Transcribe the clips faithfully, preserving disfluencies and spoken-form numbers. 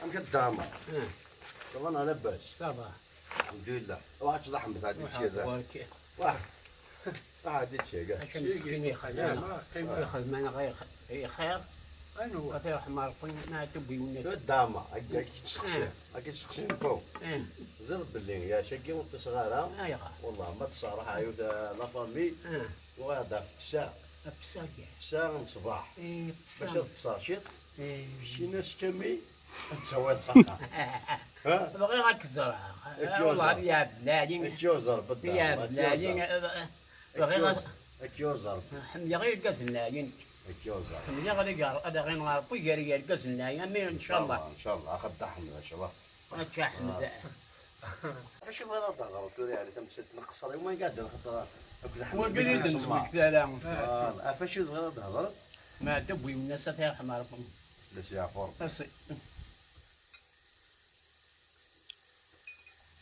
Amek a Dda Ɛmer? Eh. Ça va neɣ labas? Ça va. Alḥemdulillah. Ruḥ ad tḍeḥmet, ɛad tebɣiḍ kra? Ruḥ. Ruḥ ɛad tebɣiḍ kra? Akken meskin ixeddem. Ixeddem-aneɣ i xir. Anwa? Ad iṛḥem Ṛebbi, Maɛtub Yunes. A Dda Ɛmer, akka, akka tettseqsi. Eh. Akka tettseqsi nfum. Eh. Ẓriɣ belli yeɛca-agi ur ṭṭiseɣ ara. Ayɣer? Wallah, ma teṣṣerḥ ɛyut, eh, la famille. Eh. Uɣaleɣ-d ɣef ttesɛa. Ɣef ttesɛa kan. Ttesɛa n ṣṣbeḥ. Eh, ɣef ttesɛa. Bac ad ṭṭseɣ ciṭ. Eh. Cci-nas kami ad tt-tawiḍ s axxam. Ha? Bɣiɣ ad k-ẓreɣ. Ad k-yuẓer. Wallah, ad yeɛbed lɛali. Ad k-yuẓer, bedda. Yeɛbed lɛali. Ad k-yuẓer. Bɣiɣ ad, ad k-yuẓer. Ḥemmleɣ irgazen lɛali. Ad k-yuẓer. Ḥemmleɣ ad iger-, ad aɣin ɣer Ṛebbi gar yergazen lɛali. Amin, ncallah. Ncallah, ncallah. Axaṭer Dda Ḥmed, ncallah. Akka Ḥmed. Ɣef acu tebɣiḍ ad d-thedreḍ tura, yeɛni tamsalt n qeṣṣer, i wumi i iɛedda lxeṭṭer akked Ḥmed? Wagi ur d-nesmekta ara. Ah, ɣef acu tebɣiḍ ad d-thedreḍ? Maɛtub Yunes, ad t-yerḥem Ṛebbi. La s-yeɛfu Ṛebbi. Asi.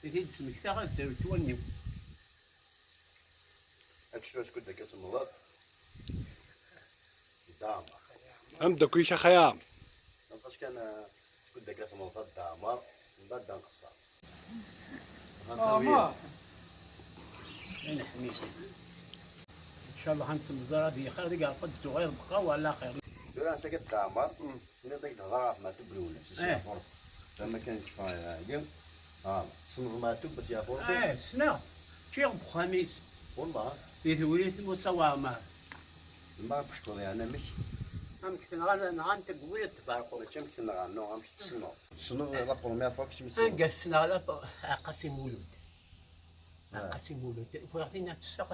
I t-id-smektaɣ ad zerwent wallen-iw. Ad tecnu skud akka semmeḍ. Dda Ɛmer. Ameddakel-ik a Xayaam. Nqas kan, eh, skud akka semmeḍ a Dda Ɛmer, mbeɛd ad nqeṣṣer. Ɛmer. Ay neḥmid. Ncallah ad nettemẓer ad yexir, ad igerqed zuɣir bqa wala xir. Tura ansa akka Dda Ɛmer. Mm. Tenniḍ-ak-d hḍeṛ ɣef Maɛtub Lwennas, s Eh. Syafuṛ. Tama kan kfeɣ, eh, ah, tessneḍ Maɛtub Syafuṛ? Eh, ssneɣ. Ččiɣ deg uxxam-is. Wallah. Di Tewrirt Musa Waɛmer. Ma teḥkuḍ yeɛni amek? Amek tenɣa, nɣan tagwira n tberqu. Mačči amek tenɣa, non, amek tessneḍ? Tessneḍ la première fois que tu me Anga ssneɣ la, Ɛeqqas Imulud. Ah. Qasi Mulud, wwiɣ din ad tesseɣ,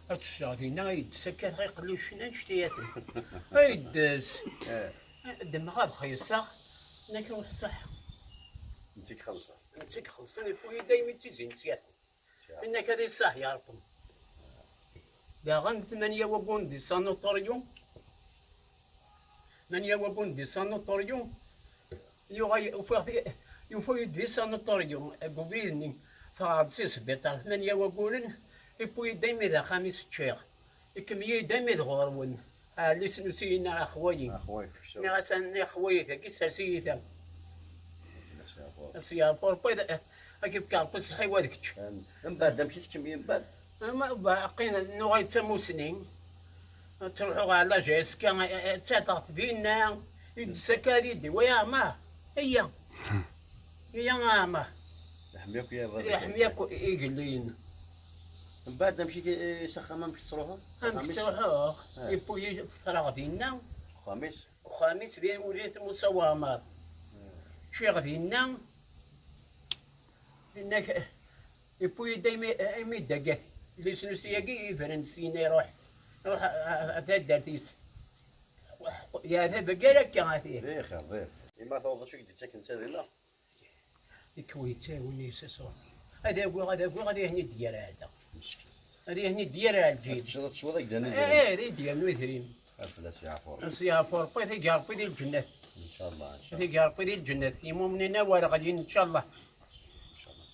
ad tesseɣ dinna, ay d-ssakkar iqellicen annect-iyaten. Ay d-s-, Eh. Ddmeɣ ad xellṣeɣ, nekk ruḥ ṣaḥ. Netta i ixellṣen. Netta i ixellṣen, ifu-yi daymi d tizi n tyaten. Inna-k ad iṣaḥ ya Ṛebbi. Daɣen tmanya wagguren di sanatoryu, tmanya wagguren di sanatoryu, yuɣal, ufiɣ-t, yufa-yi-d di sanatoryu, deg ubrid-nni, ffɣeɣ-d si sbiṭar, tmanya wagguren, iwwi-yi-d daymi d axxam-is ččiɣ, ikkem-iyi-d daymi d ɣur-wen. Ɛelli-s n usiyin neɣ axwayi. Axwayi, kečč. Nniɣ-as a nni axwayi, tagi sers-iyi ta. Ad s-yeɛfu Rebbi, ad k-yefk Rebbi ṣṣeḥḥa-w ad kečč. Amin. Mbeɛd amek i tkemmel mbeɛd? Ama ba-, qqin-, nuɣal d tamusni. Ttruḥuɣ ɣer la J S K, ttateɣ-t dinna, i d-ssakkar-iyi-d, wa ya Ɛmer, iyya. Iyya a Ɛmer. Iḥmi akk igelliyen. Mbeɛd amek i, i s axxam amek tettruḥuḍ? Amek ttruḥuɣ? Ah. Iwwi-yi ffreɣ dinna. Uxxam-is? Uxxam-is di Tewrirt Musa Waɛmer. Ah. Ččiɣ dinna. Inna-k, iwwi-yi-d imi, imi d-aggat. Lisnusi-agi yebren syin iruḥ. Iruḥ a, a, a taddart-is. Yeɛtab gar akka ati. Di xir, di xir. Ima tawḍeḍ acu i k-d-ittaken d tadila? Ikwi yettawin yes-s Ṛebbi. Ad agiɣ, ad agiɣ, ad ihen-id-yerr ɛada. Ad ihen-id-yerr lǧib. Ad teččeḍ, ad tesweḍ, ad k-d-yernu idrimen. Ad fell-as yeɛfu Ṛebbi. Ad s-yeɛfu Ṛebbi, ad t-ig Ṛebbi di lǧennet. Ncallah, ncallah. Ad t-ig Ṛebbi di lǧennet. Imumnin a wer ɣlin, ncallah. Ncallah.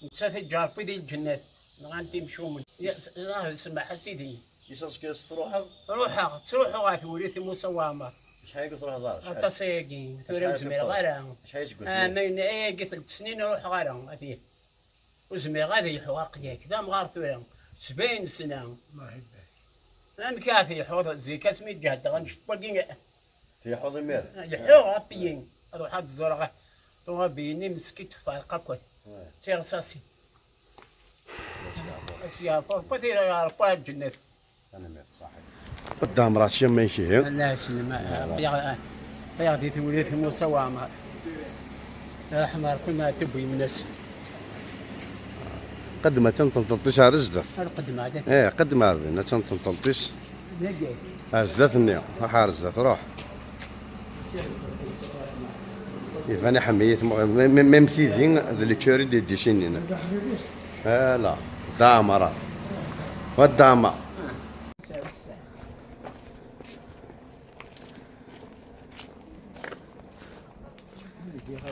Netta ad t-ig Ṛebbi di lǧennet. Nɣan-t imcumen. Ya, s-, ah, smaḥ a sidi. Iseẓ-k s truḥeḍ? Ruḥeɣ, ttruḥuɣ ɣer Tewrirt i Musa Waɛmer. Acḥal agi ur truḥeḍ ara? Acḥal? Aṭas ayagi, tura ur zmireɣ ara. Acḥal iseggasen? Amin, ayagi telt snin ur ruḥeɣ ara, ati. Ur zmireɣ ad lḥuɣ aql-ak, d amɣar tura. Sebɛin sna. Allah ibarik. Amek ara telḥuḍ zik asmi ǧehdeɣ annect n wagi? Telḥuḍ imir? Leḥḥuɣ apiyin. Ruḥ ad ẓreɣ ṭumabil-nni meskin tefreq akk. Ouais. Tirṣasin. Ad s-yeɛfu Rebbi, ad t-yerr Rebbi ar lǧennet. Tanemmirt, ṣaḥit. Dda Ɛmer, ɛass-iyi a mmi-k, ihi. Allah yesellem. Rebbi yaɣ-, yaɣ-, di Tewrirt Musa Waɛmer. Iṛḥem Rebbi Maɛtub Yunes. Qeddem, attan tenṭelṭ-is ar zdat. Ar qeddem, ɛad. Eh, qeddem ar din, attan tenṭelṭ-is. Dagi. Ar zdat-nni, ruḥ ar zdat, ruḥ. Iban iḥemmel-it, m-, m-, même tidi d le cœur i d-, d-icinin. Ala, dama. Wa dama.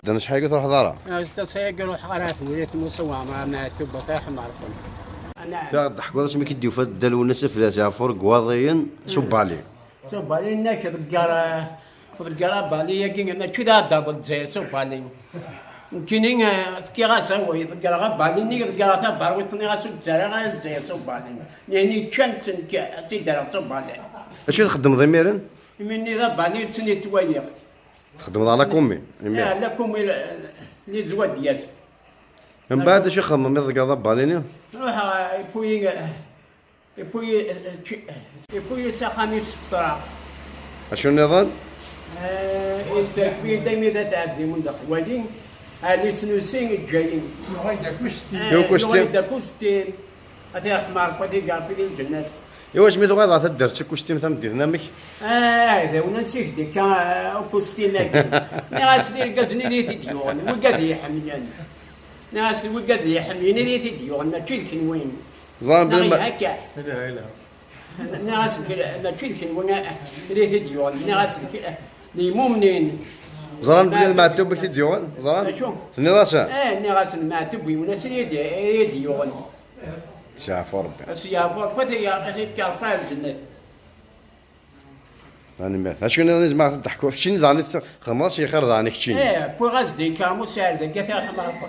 D anecḥal i truḥeḍ ara? Ass-a agi ruḥeɣ ɣer At Writ Musa Waɛmer, Maɛtub, At Iḥemmer. Tiɣ-, d-ḥkuḍ asmi k-id-yufa Dda Lwennas Afdas ɣef urgwaḍiyen s ubali. S ubali-nnek ḍegger, ḍegger abali-agi, mačči d aɛdaw n Lezzayer s ubali. Nekkini, eh, fkiɣ-as awal, ḍeggreɣ abali-nni, ḍeggreɣ taberwiṭ, nniɣ-as ur d-ttarraɣ ara Lezzayer s ubali. Nihni ččan-tt, nekk ad tt-id-rreɣ s ubali. Acu i txeddmeḍ imiren? Imi-nni d abali, ttnitwayiɣ. Txeddmeḍ ɣer la commune, imir? Eh, la commune, eh, les Ouadiyas. Mbeɛd acu i txeddmeḍ mi tḍeggreḍ abali-nni? Ruḥeɣ, eh, et puis, eh, et puis, eh, ch-, et puis s axxam-is ffreɣ. Acu nniḍen? Eh, yesserfay-d imi d at Ɛebdi Mund xwali, ɛli snusi, ǧǧa-yi. Yuɣal-d akustin. Eh, yuɣal-d akustin. Ad t-yerḥem Ṛebbi, ad t-iger Ṛebbi di lǧennet. Iwacu mi tuɣaleḍ ɣer taddart Kustim tameddit-nni amek? Ah, d awen ansi k-d-ikka, ah, ukustin-agi. Nniɣ-as d irgazen i d it-id-yuɣen, wigad i yi-ḥemmlen. Nniɣ-as wigad i yi-ḥemmlen i d it-id-yuɣen, mačči d kenwi. Ẓran belli neɣ ma- akka. Nniɣ-as mačči d kenwi i d it-id-yuɣen, nniɣ-as d imumnin. Ẓran belli d Meɛtub i t-id-yuɣen? Ẓran? Acu? Tenniḍ-asen? Eh, nniɣ-asen Meɛtub yiwen ass i yi-d-, i yi-d-yuɣen. Ad s-yeɛfu Rebbi. Ad s-yeɛfu Rebbi, ad t-yefk Rebbi ar lǧennet. Tanemmirt. Acu nniḍen i zemreɣ ad d-ḥkuɣ? Keččini daɣen i txedmeḍ-as i xir daɣen i keččini. Eh, wwiɣ-as-d ikermus ar dagi, ad t-yerḥem Rebbi.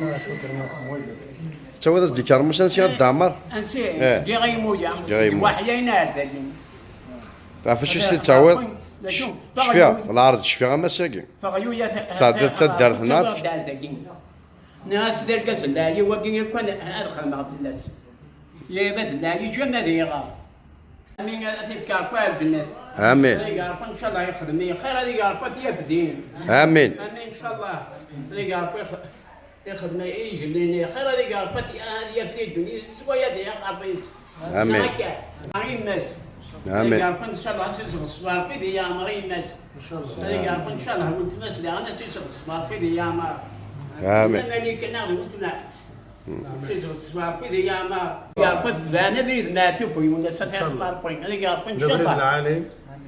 Tettawiḍ-as-d ikermus ansi ad d-ɛmer? Ansi, eh, sgiɣ i imuya. Sgiɣ i imuya. Waḥya-in ar dagi. Ɣef acu i s-tettawiḍ? Cfiɣ, lɛerḍ cfiɣ a mass-agi. Teɣyuya ta-, tesɛeddiḍ ta-, taddart-nneɣ. Nniɣ-as d argaz n leɛli wagi, yakk ad, ad xedmeɣ fell-as. Ya ibad n leɛli, ǧǧem ad iɣer. Amin, ad t-yefk Rebbi ar lǧennet. Amin. Ad iger Rebbi, ncallah, ixdem i xir, ad iger Rebbi ad t-yabdin. Amin. Amin, ncallah. Ad iger Rebbi ix-, ixdem i igellilen i xir, ad iger Rebbi ad t-, ad yabdi ddunit, s waya ad iɣer Rebbi. Amin. Akka, ɣer yemma-s. Amin. Ad iger Rebbi, ncallah, ad s-iseɣzef Rebbi di yeɛmer yemma-s. Ad iger Rebbi, ncallah, weltma-s daɣen ad s-iseɣzef Rebbi di yeɛmer. Amin. Amin kan, ad weltma-s. Ad s-iseɣzef Rebbi di yeɛmer. Ad iger Rebbi, ad tebɛen abrid Meɛtub, yiwen ass ad iɣer Rebbi. Ad iger Rebbi, ncallah.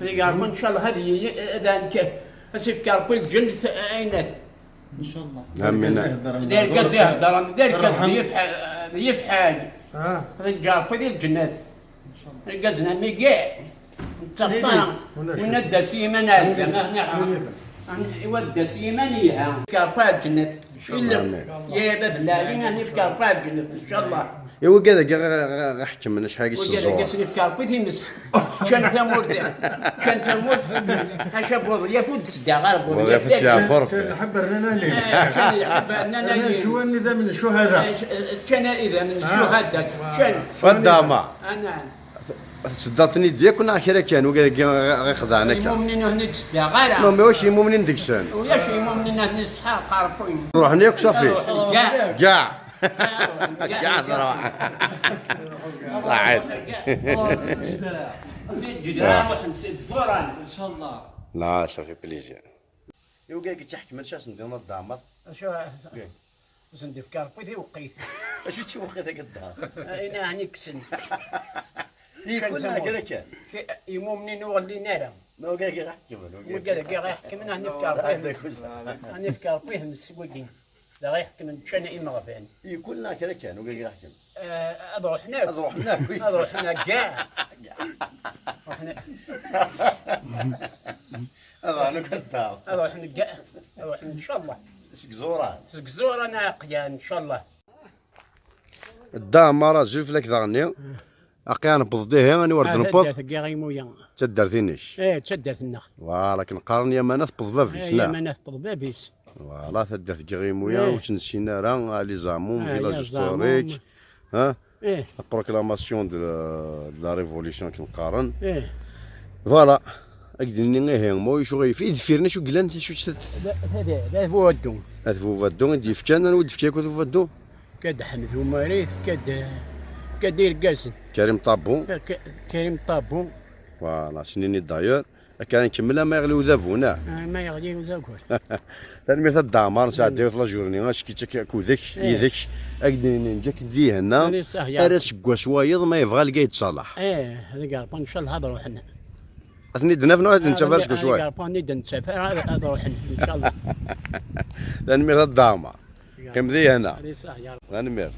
Ad iger Rebbi, ncallah, ad yi-, ad anke-, ad s-ifk Rebbi lǧennet, eh, aynet. Ncallah. Amin. D argaz iheddren, d argaz d yefḥ-, d yefḥag. Ah. Ad iǧǧer Rebbi di lǧennet. Argaz n amigi, d taṭṭa, win ad d-tas yiman ar zdaxel, ah, win ad d-tas yiman iha. Yefk Rebbi ar lǧennet. Amin. Ya bab n lɛali, ad yefk Rebbi ar lǧennet, ncallah. I wigad-agi ɣ-, ɣ-, ɣ-, ɣ-ḥekmen acḥal i s-ẓẓur? Wigad-agi ad sen-yefk Rebbi times. Ččan tamurt, ččan tamurt, aca Buḍyaf ur d-tedda ɣer Buḍyaf. Buḍyaf s-yeɛfu Rebbi. Ččan lḥebb rnan alin. Eh, ččan lḥebb rnan alin. Rnan swan idammen n ccuhada. Eh, ččan idammen n ccuhada. Ččan. Wa dama. Anan. Tseddaḍ-ten-id yakk neɣ kra kan, wigad-agi ɣ-, ɣ-, ixedɛen akka? Imumnin ur ten-id-seddaɣ ara. Non, mais ulac imumnin deg-sen. Ulac imumnin ur ten-isḥerq Rebbi. Ruḥen yakk, safi. Ruḥen kkaɛ. Kkaɛ. Kkaɛ, ruḥen kkaɛ. Kkaɛ, ruḥen. Saɛid. Si Ǧedra ruḥen, si Tẓuran. Ncallah. La, ça fait plaisir. Iwgi-agi ttaḥekmen, acu asen-d-iniḍ a Dda Ɛmer? Acu, asen-d-ifka Rebbi tiweqqit. Acu d tiweqqit-agi a Dda Ɛmer? Ayen ɛni kksen. Ikul neɣ kra kan? Imumnin ur ɣellin ara. Ma wigi-agi ɣa ḥekmen, wigi-agi ɣa ḥekmen, ad nefk Rebbi. Ad nefk Rebbi ihem s wigi. Da ɣa iḥekmen ččan imeɣban. Ikul neɣ kra kan, wigi-agi ɣa ḥekmen? Eh, ad ruḥen akk. Ad ruḥen akk. Ad ruḥen akk, kkaɛ. Ruḥen. Ad ruḥen akk a Dda Ɛmer. Ad ruḥen kkaɛ. Ad ruḥen, ncallah. Seg Ẓuran. Seg Ẓuran, a Aqyan, ncallah. Dda Ɛmer, azul fell-ak daɣen-nni. Aqyan newweḍ-d ihi, anwa ar d-newweḍ? Taddart-agi Imuya. D taddart-inek. Eh, d taddart-nneɣ. Voilà, akken qqaren Yamana tewweḍ bab-is, eh, neɣ? Yamana tewweḍ bab-is. Voilà, taddart deg Iɣimuya, eh, ur tt-nessin ara, Ali Zaɛmum, eh, village historique, hein? Eh. La proclamation de la, de la révolution akken qqaren. Eh. Voilà, ad k-d-nini ihi, ma ulac aɣilif, i deffir-nni acu yellan, acu-tt? D, d, d At Bubaddu. At Bubaddu i d-yefkan, anwa i d-yefka akk At Bubaddu? Fka-d Ḥmed Umari, fka-d, fka-d irgazen. Karim Ṭabu. Ka-, Ka-, Karim Ṭabu. Voilà, snin-nni d'ailleurs. Akka ara nkemmel ama yeɣli udabu, neɣ? Ah, ma yeɣli udabu. Tanemmirt a Dda Ɛmer, nesɛedday la journée, acki-tt akka akked-k, eh, yid-k, ak-d-nini neǧǧa-k-d di henna, ar aseggas wayeḍ ma yebɣa lgay d ṣalaḥ. Eh, deg Ṛebbi, ncallah ad ruḥen. Ad ten-id-naf neɣ ad nttaf ar aseggas wayeḍ? Deg Ṛebbi ad id-nttaf, ad, ad ruḥen, ncallah. Tanemmirt a Dda Ɛmer. Qqim di henna. Tanemmirt.